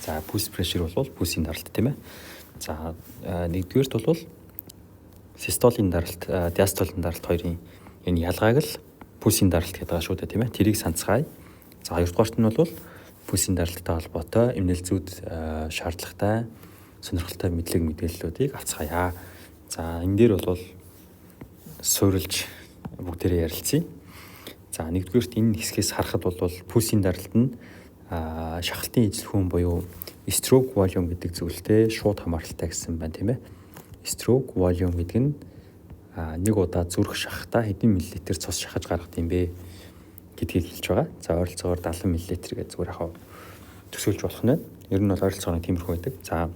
За, pulse pressure бол пульсийн даралт, тийм ээ. За, нэгдүгээрт бол систолийн даралт, диастолийн даралт хоёрын энэ ялгааг л пульсийн даралт гэдэг байгаа шүү дээ, тийм ээ. Тэрийг санацгаая. За, хоёрдугаарт нь бол пульсийн даралттай холбоотой эмнэл зүйд шаардлагатай сонирхолтой мэдлэг мэдээллүүдийг авцгаая. За, энэ дээр бол суурилж бүгдээрээ ярилцъя. За, нэгдүгээрт энэ хэсгээс харахад бол пульсийн даралт нь шахалтын эзлэхүүн буюу stroke volume гэдэг зүйлтэй шууд хамааралтай гэсэн байна, тийм ээ. Stroke volume гэдэг нь нэг удаа зүрх шахахдаа хэдэн миллилитр цус шахаж гаргах юм бэ гэдгийг хэлж байгаа. За, ойролцоогоор 70 мл гэж зүгээр яг төсөөлж болох нь. Ер нь бол ойролцоогоор тиймэрхүү байдаг. За,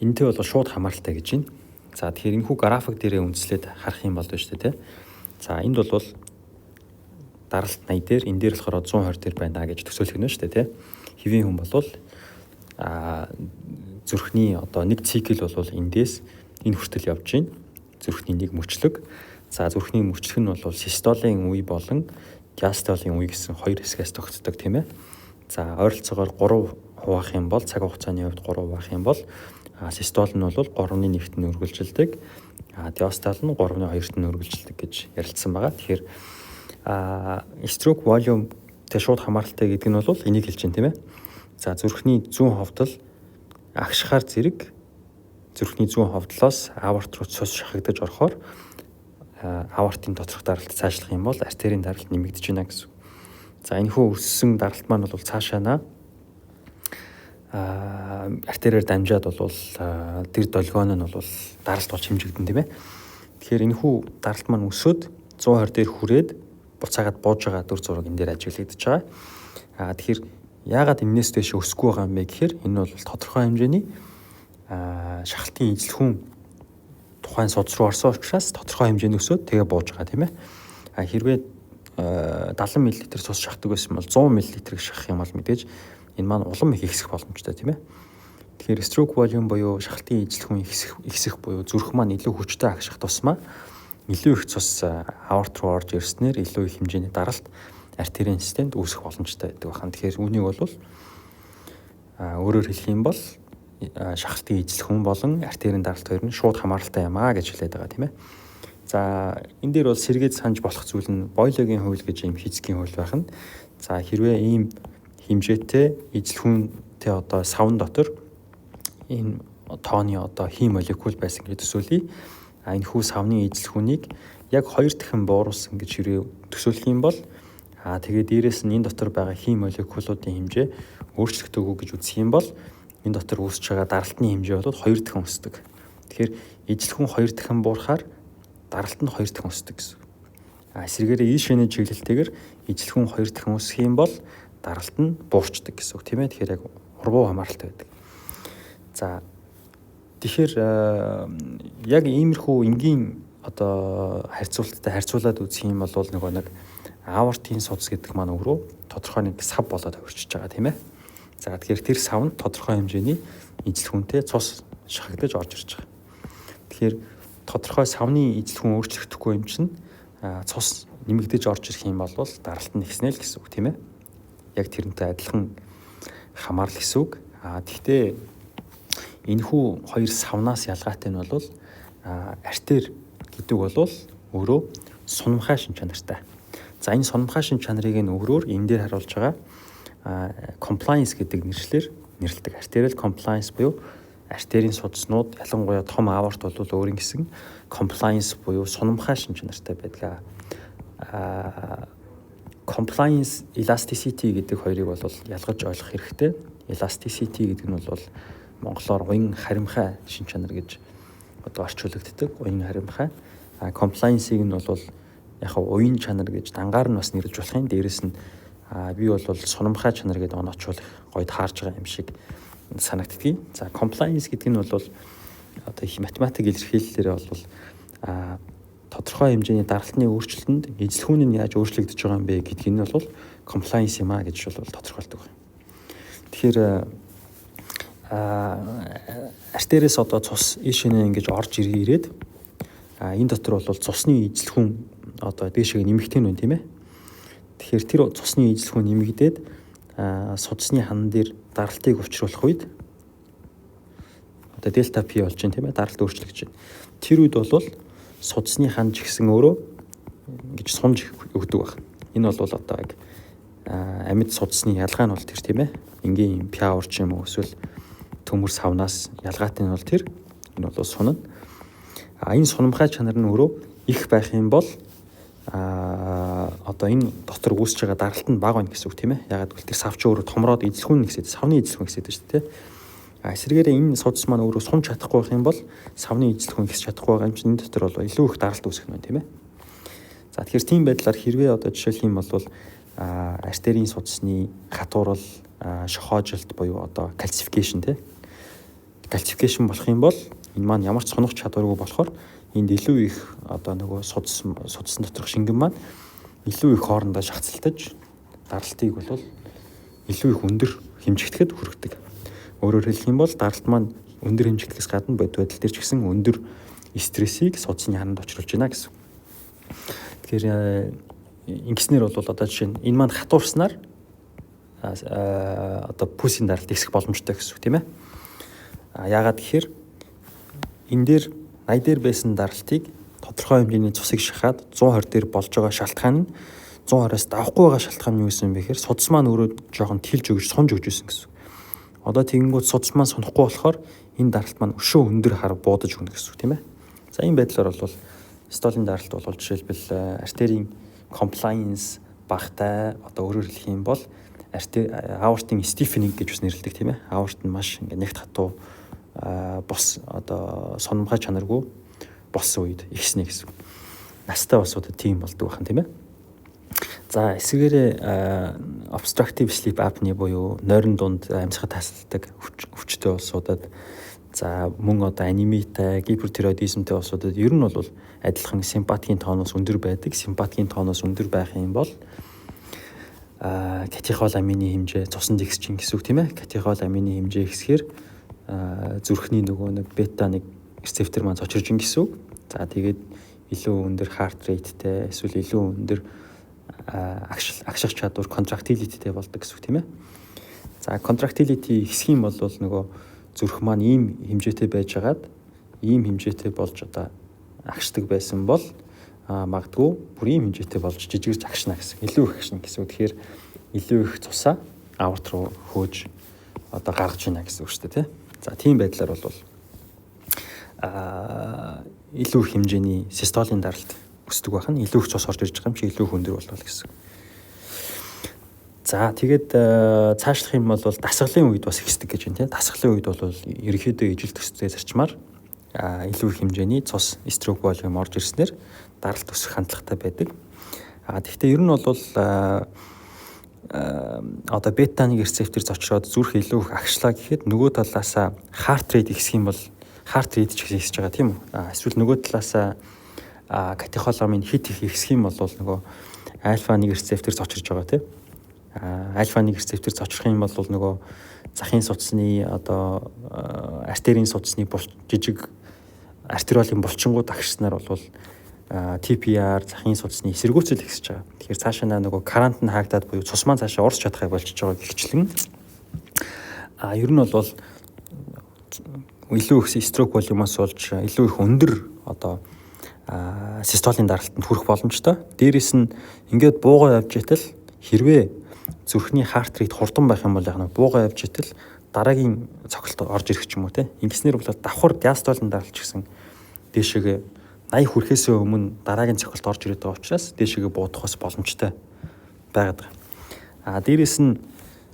энэтэй бол шууд хамааралтай гэж байна. За, тэгэхээр энэхүү график дээрээ үндэслээд харах юм бол шүү дээ, тийм. За, энд бол даралт 80 дээр, энэ дээр болохоор 120 дээр байна гэж төсөөлөх нь шүү дээ, тийм. Хэвийн хүн бол зүрхний одоо нэг цикл бол эндээс энэ хүртэл явж байна. Зүрхний нэг мөчлөг. За, зүрхний мөчлөг нь бол систолийн үе болон диастолийн үе гэсэн хоёр хэсгээс тогтдог, тийм ээ. За, ойролцоогоор 3 хуваах юм бол, цаг хугацааны хувьд 3 хуваах юм бол систол нь бол 3-ны 1-т нь үргэлжилдэг. Диастол нь 3-ны 2-т нь үргэлжилдэг гэж ярилцсан байгаа. Тэгэхээр stroke volume тэ шууд хамааралтай гэдэг нь бол энийг хэлж байна, тийм ээ. За, зүрхний зүүн ховдол агшихаар зэрэг зүрхний зүүн ховдлоос аорт руу цус шахагдаж орохоор аортын доторх даралт цаашлах юм бол артерийн даралт нэмэгдэж байна гэсэн. За, энэхүү өссөн даралт маань бол цаашаа на артериар дамжаад бол тэр долгион нь бол даралт болж хэмжигдэн, тийм ээ. Тэгэхээр энэхүү даралт маань өсөөд 120 дээр хүрээд буцаагаад бууж байгаа дүр зураг энэ дээр ажиглагдаж байгаа. Тэгэхээр яагаад энэс дээш өсөхгүй байгаа юм бэ гэхээр энэ бол тодорхой хэмжээний шахалтын эзлэхүүн тухайн судас руу орсон учраас тодорхой хэмжээний өсөөд тэгээ бууж байгаа, тийм ээ. Хэрвээ 70 мл цус шахдаг байсан бол 100 мл шахах юм бол мэдээж энэ маань улам их ихсэх боломжтой, тийм ээ. Тэгэхээр stroke volume буюу шахалтын эзлэхүүн ихсэх ихсэх буюу зүрх маань илүү хүчтэй агших тусмаа илүү их цус аорт руу орж ирснээр илүү их хэмжээний даралт артерийн системд үүсэх боломжтой байдаг байна. Тэгэхээр үүнийг бол өөрөөр хэлэх юм бол шахалтын эзлэхүүн болон артерийн даралт хоёр нь шууд хамааралтай юм аа гэж хэлээд байгаа, тийм ээ. За, энэ дээр бол сэргээд санаж болох зүйл нь Бойлогийн хууль гэж ийм физикийн хууль байх нь. За, хэрвээ ийм хэмжээтэй эзлэхүүнтэй одоо савн дотор энэ тооны одоо хим молекул байсан гэж төсөөлье. А энэхүү савны эзлэхүүнийг яг хоёр дахин бууруулсан гэж хэрвээ төсөөлөх юм бол тэгээ дээрэс нь энэ дотор байгаа хим молекулуудын хэмжээ өөрчлөгдөөгүй гэж үзэх юм бол энэ дотор үүсэж байгаа даралтны хэмжээ бол хоёр дахин өсдөг. Тэгэхээр эзлэхүүн хоёр дахин буурахаар даралт нь хоёр дахин өсдөг гэсэн. Эсрэгээрээ ийшээний чиглэлтэйгээр эзлэхүүн хоёр дахин өсөх юм бол даралт нь буурчдаг гэсэн үг, тийм ээ. Тэгэхээр яг урвуу хамааралтай байдаг. За, тэгэхээр яг иймэрхүү энгийн одоо харьцуулттай харьцуулаад үзэх юм бол нөгөө нэг аортын судас гэдэг маань өөрөө тодорхой нэг сав болоод хувирчиж байгаа, тийм ээ. За, тэгэхээр тэр савнд тодорхой хэмжээний эзлэхүүнтэй цус шахагдаж орж ирж байгаа. Тэгэхээр тодорхой савны эзлэхүүн өөрчлөгдөхгүй юм чинь цус нэмэгдэж орж ирэх юм бол даралт нь ихснэ л гэсэн үг, тийм ээ. Яг тэрнтэй адилхан хамаарал гэсэн үг. Тэгтээ энэхүү хоёр савнаас ялгаатай нь бол артер гэдэг бол өөрөө сунамхай шин чанартай. За, энэ сунамхай шин чанарыг нь өөрөөр энэ дээр харуулж байгаа compliance гэдэг нэршлээр нэрлэдэг. Arterial compliance буюу артерийн судснууд, ялангуяа том аорт бол өөрийн гэсэн compliance буюу сунамхай шин чанартай байдаг. Compliance, elasticity гэдэг хоёрыг бол ялгаж ойлгох хэрэгтэй. Elasticity гэдэг нь бол монголоор уян харимхай шин чанар гэж одоо орчуулагддаг. Уян харимхай. Compliance-ийг нь бол яг уян чанар гэж дангаар нь бас нэрлэж болох юм. Дээрэс нь би бол сунамхай чанар гэдэг оноочвол гоё таарж байгаа юм шиг санагддгийг. За, compliance гэдэг нь бол одоо их математик илэрхийлэлээр бол тодорхой хэмжээний даралтны өөрчлөлтөнд эзлэхүүн нь яаж өөрчлөгдөж байгаа юм бэ гэдгийг нь бол compliance юм а гэж бол тодорхойлдог байна. Тэгэхээр артериэс одоо цус ийшээ ингэж орж ирээд энэ дотор бол цусны эзлэхүүн одоо дээшээ нэмэгдэх нь байна, тийм ээ. Тэгэхээр тэр цусны эзлэхүүн нэмэгдээд судасны хан дээр даралтыг учруулах үед одоо дельта P болж байна, тийм ээ, даралт өөрчлөгдөж байна. Тэр үед бол судасны ханж гэсэн өөрөө ингэж сунж өгдөг байх. Энэ бол одоо яг амьд судасны ялгаа нь бол тэр, тийм ээ. Энгийн пиаур ч юм уу эсвэл төмөр савнаас ялгаатай нь бол тэр. Энэ бол сунана. А энэ сунамхай чанар нь өөрөө их байх юм бол одоо энэ дотор үүсэж байгаа даралт нь бага байна гэсэн үг, тийм ээ. Ягаад гэвэл тэр сав чи өөрөө томроод эзлэхүүн нэгсээд, савны эзлэхүүн гэсэд шүү дээ. А эсвэргээрээ энэ судас маань өөрөө сунж чадахгүй байх юм бол савны эзлэхүүн ихсэж чадахгүй байгаа юм чинь энэ дотор бол илүү их даралт үүсгэх нь, тийм ээ. За, тэгэхээр тийм байдлаар хэрвээ одоо жишээлх юм бол артерийн судасны хатуурал, шохоожилт буюу одоо calcification, тий. Calcification болох юм бол энэ маань ямар ч сунах чадваргүй болохоор энд илүү их одоо нөгөө судас, судасан доторх шингэн маань илүү их хоорондоо шахацалтаж даралтыг бол илүү их өндөр хэмжигдэхэд хүргэдэг. Өөрөөр хэлэх юм бол даралт маань өндөр хэмжигдэхээс гадна бодит байдал дээр ч гэсэн өндөр стрессийг судасны хананд учруулж байна гэсэн. Тэгэхээр ингэснээр бол одоо жишээ нь энэ маань хатуурснаар одоо пульсийн даралт ихсэх боломжтой гэсэн үг, тийм ээ. А яагаад гэхээр энэ дээр 80 дээр байсан даралтыг тодорхой хэмжээний цусыг шахаад 120 дээр болж байгаа шалтгаан нь, 120-оос давхгүй байгаа шалтгаан нь юу гэсэн бэ гэхээр судас маань өөрөө жоохон тэлж өгч, сунж өгч байсан гэсэн. Одоо тэгэнгүүт судас маань сунахгүй болохоор энэ даралт маань өшөө өндөр хар буудаж өгнө гэсэн үг, тийм ээ. За, ийм байдлаар бол систолийн даралт бол жишээлбэл артерийн compliance багатай, одоо өөрөөр хэлэх юм бол аортын stiffening гэж бас нэрлэдэг, тийм ээ. Аорт нь маш ингээ нэгт хатуу бос, одоо сунамхай чанаргүй болсон үед ихснэ гэсэн. Настай улсуудад тийм болдог байх нь, тийм ээ. За, эсвэргээрээ obstructive sleep apnea буюу нойрон дунд амьсгал тасалдаг өвчтэй улсуудад, за мөн одоо анемитай, гипертироидизмтэй улсуудад ер нь бол адилхан симпатикийн тонус өндөр байдаг. Симпатикийн тонус өндөр байх юм бол катехоламины хэмжээ цуснд ихсэж чинь гэсэн үг, тийм ээ. Катехоламины хэмжээ ихсэхээр зүрхний нөгөө нэг бета 1 рецептор маань цочирж ин гэсэн үг. За, тэгээд илүү өндөр heart rate-тэй эсвэл илүү өндөр агших чадвар, contractility-тэй болдог гэсэн үг, тийм ээ. За, contractility ихсэх юм бол нөгөө зүрх маань ийм хэмжээтэй байжгаад, ийм хэмжээтэй болж одоо агшдаг байсан бол магадгүй бүр ийм хэмжээтэй болж жижигэрч агшна гэсэн. Илүү их агшна гэсэн. Тэгэхээр илүү их цусаа аорт руу хөөж одоо гаргаж байна гэсэн үг шүү дээ, тий. За, тийм байдлаар бол илүү их хэмжээний систолийн даралт өсдөг байх нь, илүү их цус орж ирж байгаа юм чи илүү их өндөр болвол гэсэн. За, тэгээд цаашлах юм бол дасгалын үед бас ихсдэг гэж байна, тийм. Дасгалын үед бол ерөнхийдөө ижил төстэй зарчмаар илүү их хэмжээний цус, stroke volume орж ирснээр даралт өсөх хандлагатай байдаг. А тэгвэл ер нь бол одоо бета 1 рецептор зочроод зүрх илүү их агшлаа гэхэд нөгөө талаасаа heart rate ихсэх юм бол heart rate ч гэсэн ихсэж байгаа, тийм үү? А эсвэл нөгөө талаасаа катехоламин хит их ихсэх юм бол нөгөө альфа 1 рецептор зочирж байгаа, тийм. Альфа 1 рецептор зочрох юм бол нөгөө захын судасны, одоо артерийн судасны жижиг артериолын булчингууд агшснаар бол TPR, захын судасны эсэргүүцэл ихсэж байгаа. Тэгэхээр цаашаа нөгөө current нь хаагдаад буюу цус маань цаашаа урсч чадахыг болчихж байгаа гихчлэн ер нь бол илүү их stroke volume-оос болж илүү их өндөр одоо систолийн даралтанд хүрэх боломжтой. Дээрээс нь ингээд буугаа явж итэл хэрвээ зүрхний heart rate хурдан байх юм бол яг нь буугаа явж итэл дараагийн цохилт орж ирэх ч юм уу, те. Ингэснээр бол давхар диастолын даралт ч гэсэн дээшээгээ 80 хүрэхээс өмнө дараагийн цохилт орж ирээд байгаа учраас дээшээгээ буудах бас боломжтой байгаад байгаа. А дээрээс нь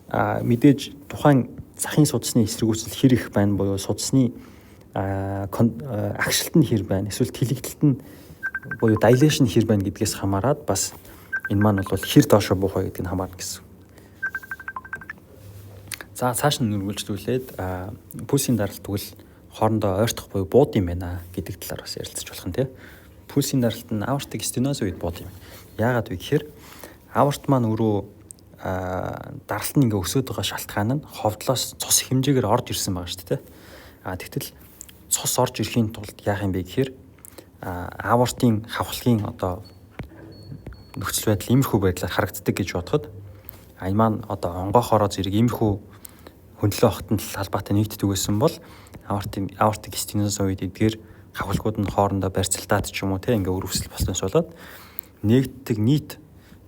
мэдээж тухайн захын судасны эсэргүүцэл хэр их байна буюу судасны агшилт нь хэр байна, эсвэл тэлэгдэлт нь буюу dilation хэр байна гэдгээс хамаарат бас энэ маань бол хэр доошо буух вэ гэдгийг нь хамаарна гэсэн. За, цааш нь үргэлжлүүлээд пульсийн даралт тэгвэл хоорондоо ойртох буюу бууд юм байна гэдэг талаар бас ярилцаж болох нь, тий. Пульсийн даралт нь аортик стеноз үед бууд юм. Яагаад вэ гэхээр аорт маань өөрөө даралт нь ингээ өсөд байгаа шалтгаан нь ховдлоос цус хэмжээгээр орж ирсэн байгаа шүү дээ. А тэгтэл цус орж ирэхийн тулд яах юм бэ гэхээр аортын хавхлагын одоо нөхцөл байдал иймэрхүү байдлаар харагддаг гэж бодоход энэ маань одоо онгойхороо зэрэг иймэрхүү хөндлөн огтон талбайтай нэгддэг байсан бол aortic stenosis үед эдгээр хавхлагууд нь хоорондоо барьцалтаад ч юм уу те, ингээ өрөвсөл болсноос болоод нэгддэг нийт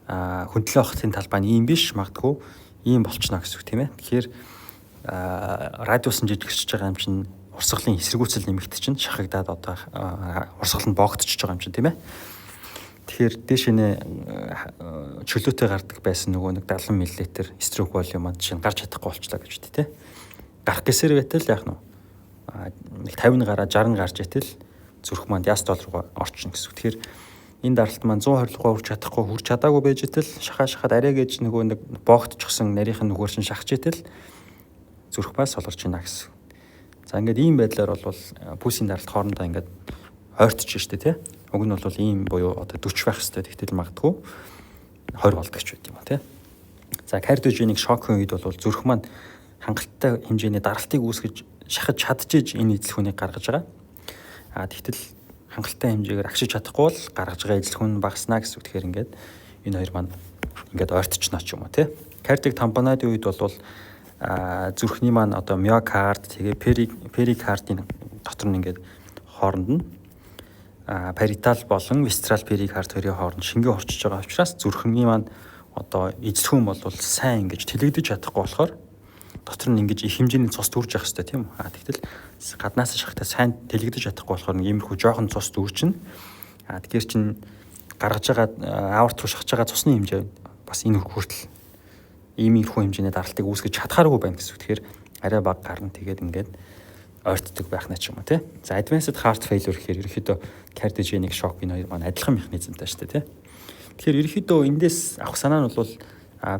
хөндлөн огтын талбай нь ийм биш, магадгүй ийм болчихно гэсэн үг, тийм ээ. Тэгэхээр радиус нь жижигсэж байгаа юм чинь урсгалын эсэргүүцэл нэмэгт чинь шахагдаад одоо урсгал нь боогдчихж байгаа юм чинь, тийм ээ. Тэгэхээр дээшээ чөлөөтэй гардаг байсан нөгөө нэг 70 мл stroke volume маань чинь гарч чадахгүй болчлаа гэж үү те. Гарах гэсээр байтал яах нь нэг 50 гараа 60 гарч итэл зүрх маань диастол руу орчихно гэсэн. Тэгэхээр энэ даралт маань 120 руу хүрч чадахгүй, хүрч чадаагүй байж итэл шахаа шахаад арай гэж нөгөө нэг боогдчихсон нарийнхан нүгээр чинь шахаж итэл зүрх бас солгорч байна гэсэн. За, ингээд ийм байдлаар бол пульсийн даралт хоорондоо ингээд ойртож штэ тий. Уг нь бол ийм буюу одоо 40 байх хэвээр, тэгтэл магадгүй 20 болдог ч байт юм а тий. За, кардиогеник шокын үед бол зүрх маань хангалттай хэмжээний даралтыг үүсгэж шахаж чадчихэж энэ эзлэхүүнийг гаргаж байгаа. А тэгтэл хангалттай хэмжээгээр агшиж чадахгүй бол гаргаж байгаа эзлэхүүн багаснаа гэсэн үг. Тэгэхээр ингээд энэ хоёр маань ингээд ойртчихно ч юм уу тий. Cardiac tamponade үед бол зүрхний маань одоо миокард, тэгээ перикардын дотор нь ингээд хооронд нь париетал болон visceral перикард хоёрын хооронд шингээ хорчиж байгаа учраас зүрхний маань одоо эзлэхүүн бол сайн ингэж тэлэгдэж чадахгүй болохоор дотор нь ингэж их хэмжээний цус дүүрж явах хэрэгтэй, тийм үү? А тэгтэл гаднаас шахахтаа сайн тэлэгдэж чадахгүй болохоор нэг иймэрхүү жоохон цус дүүрчнэ. А тэгэхээр чин гаргаж байгаа аорт руу шахаж байгаа цусны хэмжээ бас энэ хүртэл иймэрхүү хэмжээний даралтыг үүсгэж чадхааргүй байна гэсэн үг. Тэгэхээр арай бага гарна, тэгээд ингээд ойртдог байх нэ ч юм уу, тий. За, advanced heart failure гэхээр ерөнхийдөө cardiogenic shock, энэ хоёр маань адилхан механизмтай шүү дээ, тий. Тэгэхээр ерөнхийдөө эндээс авах санаа нь бол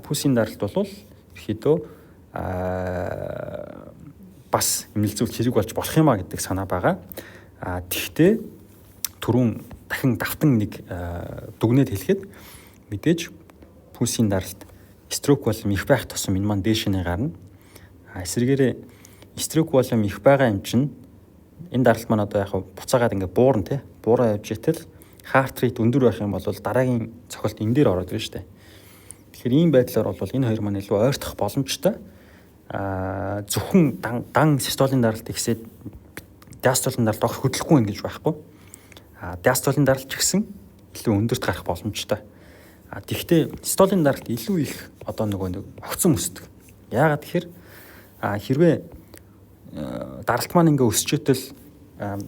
пульсийн даралт бол ерөнхийдөө бас эмнэлзүүлэлт хэрэг болж болох юм а гэдэг санаа байгаа. А тэгтээ түрүүн дахин давтан нэг дүгнээд хэлэхэд мэдээж пульсийн даралт stroke volume их байх тусам энэ маань дээшээ гарна. А эсрэгээрээ stroke volume их байгаа юм чинь энэ даралт маань одоо яг буцаагаад ингээ буурна, тий. Буураа явж итэл heart rate өндөр байх юм бол дараагийн цохилт энэ дээр ороод ирнэ шүү дээ. Тэгэхээр ийм байдлаар бол энэ хоёр маань илүү ойртох боломжтой. А зөвхөн дан систолийн даралт ихсээд диастолын даралт огт хөдлөхгүй ингэж байхгүй. А диастолын даралт ч гэсэн илүү өндөрт гарах боломжтой. А тэгвэл систолийн даралт илүү их одоо нөгөө нэг огцон өсдөг. Яагаад тэгэхээр хэрвээ даралт маань ингээ өсчөөтөл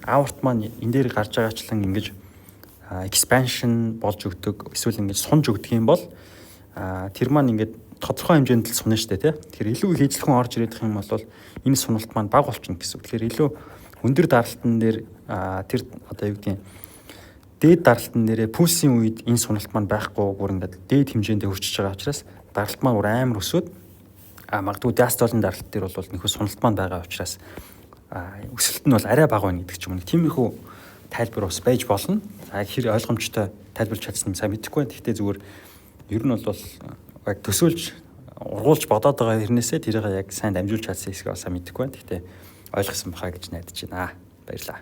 аорт маань энэ дээр гарч байгаачлан ингэж expansion болж өгдөг, эсвэл ингэж сунж өгдөг юм бол тэр маань ингээд тодорхой хэмжээнд л сунна штэ, тий. Тэгэхээр илүү их эзлэхүүн орж ирэх юм бол энэ суналт маань бага болчихно гэсэн үг. Тэгэхээр илүү өндөр даралтан дээр тэр одоо юу гэдгийг дээд даралтан дээрээ пульсийн үед энэ суналт маань байхгүй, бүр ингээд дээд хэмжээндээ хүрчиж байгаа учраас даралт маань бүр амар өсөөд, а магадгүй диастолын даралт дээр бол нөхөө суналт маань байгаа учраас өсөлт нь бол арай бага байна гэдэг ч юм уу. Тиймэрхүү тайлбар бас байж болно. За, хэр ойлгомжтой тайлбарлаж чадсан сайн мэдэхгүй байна. Гэхдээ зүгээр ер нь бол яг төсөөлж ургуулж бодоод байгаа хэрнээсээ тэрийг яг сайн дамжуулж чадсан хэсгээ бас мэдэхгүй байна. Гэхдээ ойлгосон бахаа гэж найдаж байна. Баярлалаа.